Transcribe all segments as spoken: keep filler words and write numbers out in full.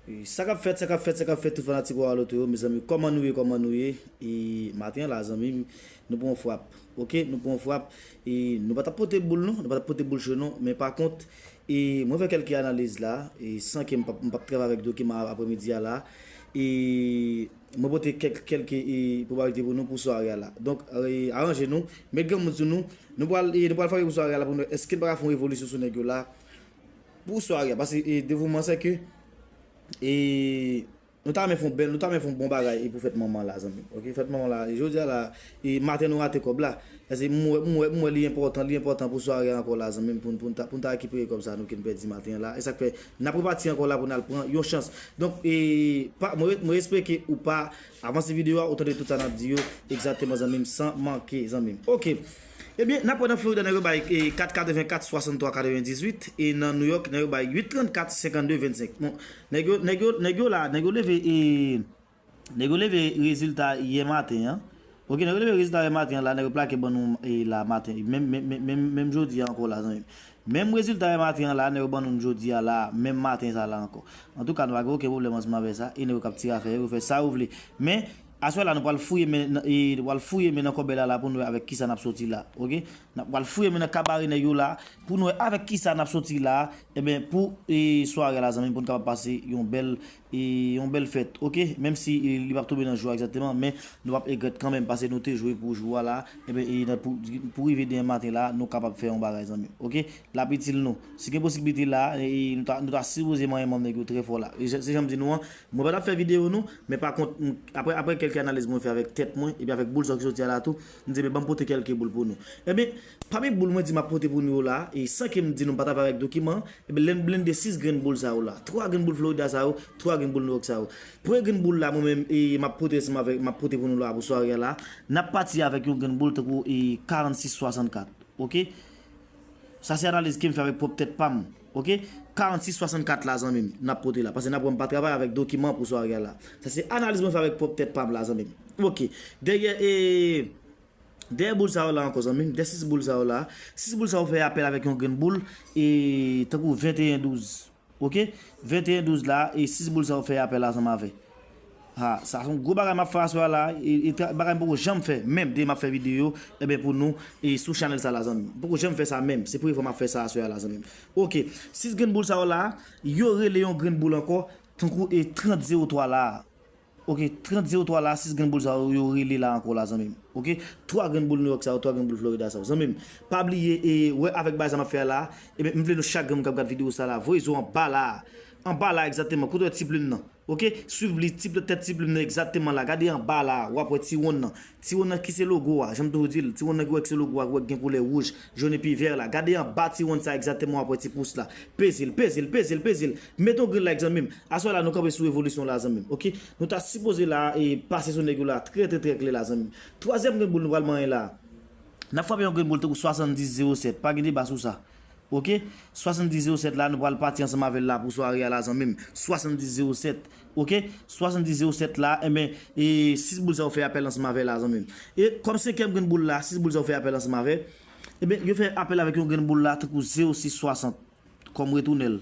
E sa k ap fèt, sa k ap fèt, sa k ap fèt, tout fanatik Wawa Loto yo, mezanmi, kòman nou ye, kòman nou ye? E maten an la, zanmi m, nou pran yon frap, oke? Nou pran yon frap, e nou pa t ap pote boul non, nou pa t ap pote boul cho non, men pa kont, e mwen fè kèlke analiz la, e san ke m p ap, m p ap travay avèk dokiman aprèmidi a la, e mwen pote kèk, kèlke e, pwobalite pou nou pou sware a la. Donk, e, aranje nou, met granmoun sou nou, nou pral, e, nou pral frape pou sware a la pou nou, èske n pa ka fè yon revolisyon sou nèg yo la, pou sware a, paske e, devouman se ke e, nou ta renmen fè yon bèl, nou ta renmen fè yon bon bagay e pou fèt manman la, zanmi m. Oke, fèt manman la, e jodi a la, e maten nou rate kòb la. Paske m wè, m wè, m wè li enpòtan, li enpòtan pou sware a ankò la, zanmi m, pou n, pou n ta, pou n ta rekipere kòb sa nou ke n pèdi maten an la. E sa k fè n ap repati ankò la pou n al pran yon chans. Donk, e, pa, mwen, mwen espere ke ou pa avanse videyo a, ou tande tout sa n ap di yo, egzakteman, zanmi m, san manke, zanmi m. Oke. Ebyen, n ap wè nan Florida, nèg yo bay e, kat katrevenkat, swasanntwa, katrevendizuit, e nan New York, nèg yo bay uit trannkat, senkannde, vennsenk. Bon, nèg yo, nèg yo, nèg yo la, nèg yo leve, e, nèg yo leve rezilta yè maten an. Oke, nèg yo leve rezilta yè maten an la, nèg yo plake ban nou e, la maten. Menm, menm, menm, menm, menm jodi a ankò la, zanmi m. Menm rezilta yè maten an la, nèg yo ban nou jodi a la, menm maten sa la ankò. Antouka, nou pa gen okenn pwoblèm ansanm avè sa, e nèg yo k ap tire afè yo, yo fè sa yo vle. Men, aswè la, nou pral fouye men, e, nou pral fouye men nan kòbèy la, la pou nou wè avèk kisa n ap soti la, oke? N ap pral fouye men nan kabare nèg yo la, pou nou wè avèk kisa n ap soti la, ebyen, pou e, sware a la, zanmi m, pou n kapab pase yon bèl, e, yon bèl fèt, oke? Menm si e, li p ap tonbe nan jou a egzakteman, men nou p ap egrèt kanmenm, paske nou te jwe pou jou a la, ebyen, e, nan, pou, pou rive demen maten la, nou kapab fè yon bagay, zanmi m, oke? L ap itil nou. Si gen posiblite la, e, nou ta, nou ta sipoze manyen manm nèg yo trè fò la. E se, se jan m di nou an, mwen pa t ap fè videyo non, men pa kont, m, apre, apre kèlke analiz mwen fè avèk tèt mwen, epi avèk boul sa ki soti a la tou, m di, "Men ban m pote kèlke boul pou nou." Ebyen, pami boul mwen di m ap pote pou nou yo la, e san ke m di nou m pa travay avèk dokiman, ebyen, lè n blende sis grenn boul sa yo la, twa grenn boul Florida sa yo, twa grenn boul New York sa yo. Premye grenn boul la, mwen menm, e m ap pote ansanm avèk, m ap pote pou nou la, pou sware a la, n ap pati avèk yon grenn boul tankou, e, karannsis swasannkat, oke? Sa se analiz ke m fè avèk pwòp tèt pa m, oke? Karannsis swasannkat la, zanmi m, n ap pote la. Paske n ap wè m pa travay avèk dokiman pou sware a la. Sa se analiz mwen fè avèk pwòp tèt pa m la, zanmi m. Oke. Dèyè, e, dèyè boul sa yo la ankò, zanmi m, dèyè sis boul sa yo la, sis boul sa yo fè apèl avèk yon grenn boul, e, tankou venteyen douz. Oke? Venteyen douz la, e sis boul sa yo fè apèl ansanm avè. Ha, sa se yon gwo bagay m ap fè aswè a la, e, e tra-, bagay m poko janm fè, menm depi m ap fè videyo, ebyen, pou nou, e sou chanèl sa la, zanmi m. M poko janm fè sa menm, se premye fwa m ap fè sa aswè a la, zanmi m. Oke, sis grenn boul sa yo la, yo rele yon grenn boul ankò, tankou e trant zewo twa la. Oke, trant zewo twa la, sis grenn boul sa yo, yo rele la ankò la, zanmi m. Oke, twa grenn boul New York sa yo, twa grenn boul Florida sa yo. Zanmi m, pa bliye, e, wè avèk bagay sa m ap fè a la, ebyen, m vle nou chak grenn moun k ap gad videyo sa la, voye zo anba la. Anba la, egzakteman, kote w wè ti plim nan. Oke, swiv li, ti pl-, tèt ti plim nan, egzakteman la. Gade anba la, w ap wè ti wonn nan. Ti wonn nan ki se logo a, jan m toujou di l, ti wonn nan ki wè ki se logo a, ki wè ki gen koulè wouj, jòn epi vè la. Gade anba ti wonn sa, egzakteman, w ap wè ti pous la. Peze l, peze l, peze l, peze l. Mete yon grenn like, zanmi m. Aswè la, nou kanpe sou revolisyon la, zanmi m. Oke? Nou ta sipoze la e pase sou nèg yo la trè, trè, trè klè la, zanmi m. Twazyèm grenn boul nou pral manyen la. N ap frape yon grenn boul tankou swasanndis zewo sèt. Pa gen deba sou sa. Oke? Swasanndis zewo sèt la, nou pral pati ansanm avè l la pou sware a la, zanmi m. Swasanndis zewo sèt. Oke? Swasanndis zewo sèt la, enben, e sis boul sa yo fè apèl ansanm avè l la, zanmi m. E kòm senkyèm grenn boul la, sis boul sa yo fè apèl ansanm avè, enben, yo fè apèl avèk yon grenn boul la, tankou zewo sis swasant, kòm retounèl.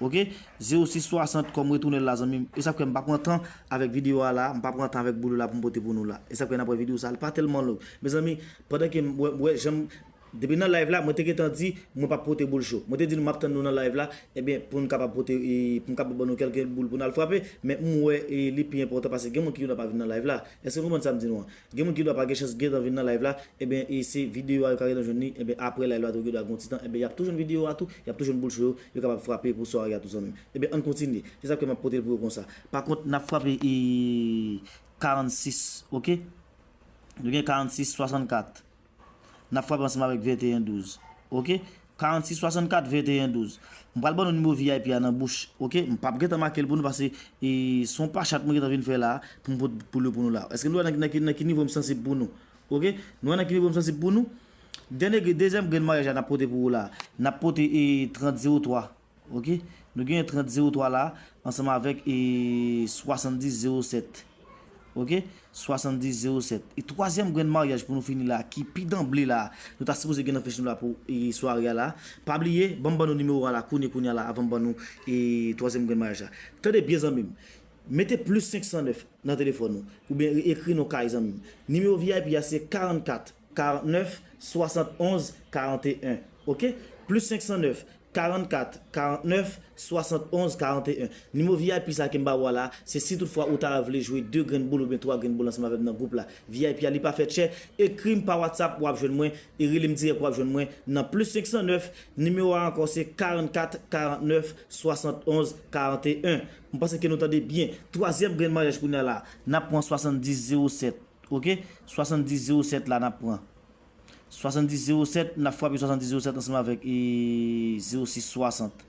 Oke? Zewo sis swasant kòm retounèl la, zanmi m. E sa k fè m pa pran tan avèk videyo a la, m pa pran tan avèk boul yo la pou m pote pou nou la. E sa k fè n ap wè videyo sa a, li pa tèlman long. Mezanmi, pandan ke m wè, wè jan m, depi nan live la, mwen te gentan di, mwen p ap pote boul cho. Mwen te di nou m ap tann nou nan live la, ebyen, pou n kapab pote, e, pou m kapab ban nou kèlke boul pou n al frape, men m wè, e, li pi enpòtan paske gen moun ki gentan pa vin nan live la. Èske nou konprann sa m di nou an? Gen moun ki dwa pa gen chans gentan vin nan live la, ebyen, e se videyo a yo ka gentan jwenn li, ebyen, apre live la tou, yo dwa gen yon ti tan, ebyen, y ap tou jwenn videyo a tou, y ap tou jwenn boul cho yo, yo kapab frape pou sware a tou, zanmi m. Ebyen, ann kontinye. Se sa k fè m ap pote l pou yo konsa. Pa kont, n ap frape, e, karannsis, oke? Nou gen karannsis swasannkat. N ap frape ansanm avèk venteyen douz, oke? Karannsis swasannkat venteyen douz. M pral ban nou nimewo V I P a nan bouch, oke? M p ap gentan make l pou nou, paske, e, se yon pa chat mwen gentan vin fè la, pou m pot-, pou l yo pou nou la. Èske nou wè nan, nan, nan ki nivo m sansib pou nou? Oke? Nou wè nan ki nivo m sansib pou nou? Dènye gre-, dezyèm grenn maryaj la n ap pote pou ou la. N ap pote, e, trant zewo twa. Oke? Nou gen trant zewo twa la, ansanm avèk, e, swasanndis zewo sèt. Ok, swasanndis zewo sèt. E twazyèm grenn maryaj pou nou fini la, ki pi danble la, nou ta sipoze gen nan fich nou la pou e, sware a la. Pa bliye, ban m ban nou nimewo a la, kounye kounye a la, avan m ban nou e, twazyèm grenn maryaj la. Tande byen, zanmi m. Mete plis senk san nèf nan telefòn ou, oubyen ekri non kay, zanmi m. Nimewo V I P a se karannkat karannèf swasannonz karanteyen. Ok? Plis senk san nèf, karannkat karannèf swasannonz karanteyen. Nimewo V I P sa ke m ba ou a la, se si toutfwa ou ta vle jwe de grenn boul oubyen twa grenn boul ansanm avè m nan gwoup la. V I P a, li pa fèt chè. Ekri m pa WhatsApp, w ap jwenn mwen, e rele m dirèk, w ap jwenn mwen nan plis senk san nèf. Nimewo a ankò se karannkat karannèf swasannonz karanteyen. M panse ke nou tande byen. Twazyèm grenn maryaj kounye a la, n ap pran swasanndis zewo sèt. Ok? Swasanndis zewo sèt la n ap pran. Swasanndis zewo sèt, n ap frape swasanndis zewo sèt ansanm avèk e, zewo sis swasant.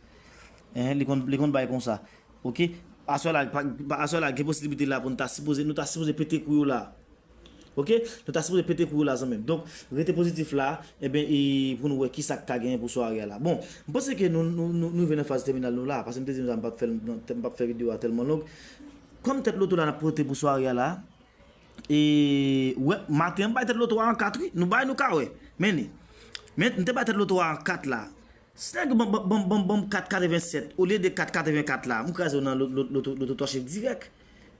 Enhen, li konn, li konn bay konsa. Ok? Aswè la, pa, pa, aswè la, gen posiblite la pou nou ta sipoze, nou ta sipoze pete kou yo la. Ok? Nou ta sipoze pete kou yo la, zanmi m. Donk, rete pozitif la, enben, e pou nou wè ki sa k ka genyen pou sware a la. Bon, m panse ke nou, nou, nou, nou rive nan faz tèminal nou la, paske m te di nou sa, m p ap fè, m p ap fè videyo a tèlman long. Kòm tèt loto la n ap pote pou sware a la, e, wè, maten an bay tèt loto a an kat, wi. Nou bay, nou ka wè. Men li. Men, m te bay tèt loto a an kat la. Si nèg ban, ban, ban, ban, ban m kat katrevensèt olye de kat katrevenkat la, m kraze w nan lo-, lo-, loto, loto twa chif dirèk.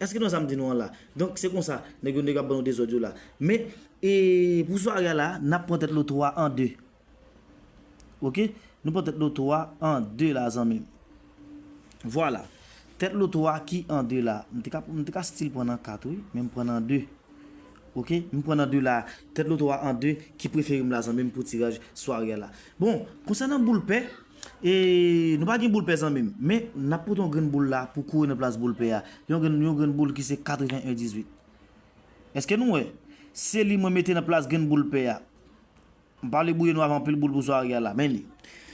Èske nou wè sa m di nou an la? Donk, se konsa, nèg yo, nèg yo ap ban nou dezòd yo la. Men, e, pou sware a la, n ap pran tèt loto a an de. Ok? Nou pran tèt loto a an de la, zanmi m. Vwala. Tèt loto a ki an de la. M te ka, m te ka still pran nan kat, wi, men m pran nan de. Ok? M pran nan de la. Tèt loto a an de ki prefere m la, zanmi m, pou tiraj sware a la. Bon, konsènan boul pè, e, nou pa gen boul pè, zanmi m, men n ap pote yon grenn boul la pou kouri nan plas boul pè a. Yon grenn, yon grenn boul ki se katreven en dizuit. Èske nou wè? Se li mwen mete nan plas grenn boul pè a. M pa vle bwouye nou avè anpil boul pou sware a la. Men li.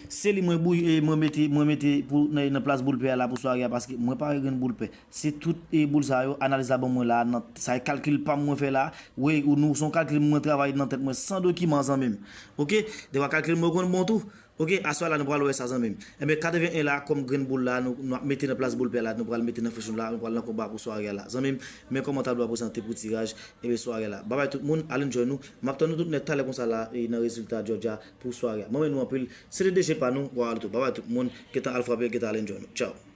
Se li mwen bwouye, mwen mete, mwen mete pou, nan, nan plas boul pè a la pou sware a, paske mwen pa gen grenn boul pè. Se tout e boul sa yo, analiz la ban mwen la, nan, sa e kalkil pa m mwen fè la. Wi, ou nou, se yon kalkil mwen travay nan tèt mwen san dokiman, zanmi m. Ok? Defwa kalkil mwen konn bon tou. Ok, aswè la nou pral wè sa, zanmi m. Enben, katreven en la, kòm grenn boul la, nou, nou ap mete nan plas boul pè la, nou pral mete nan fich nou la, nou pral nan konba pou sware a la. Zanmi m, men kòman tablo a prezante pou tiraj, enben, sware a la. Babay tout moun, al enjoy nou. M ap tann nou tout nèt talè konsa la, e nan rezilta Georgia pou sware a. Mwen renmen nou anpil. Se te D J pa nou, w a al tou. Babay tout moun, gentan al frape, gentan al enjoy nou. Tchaw.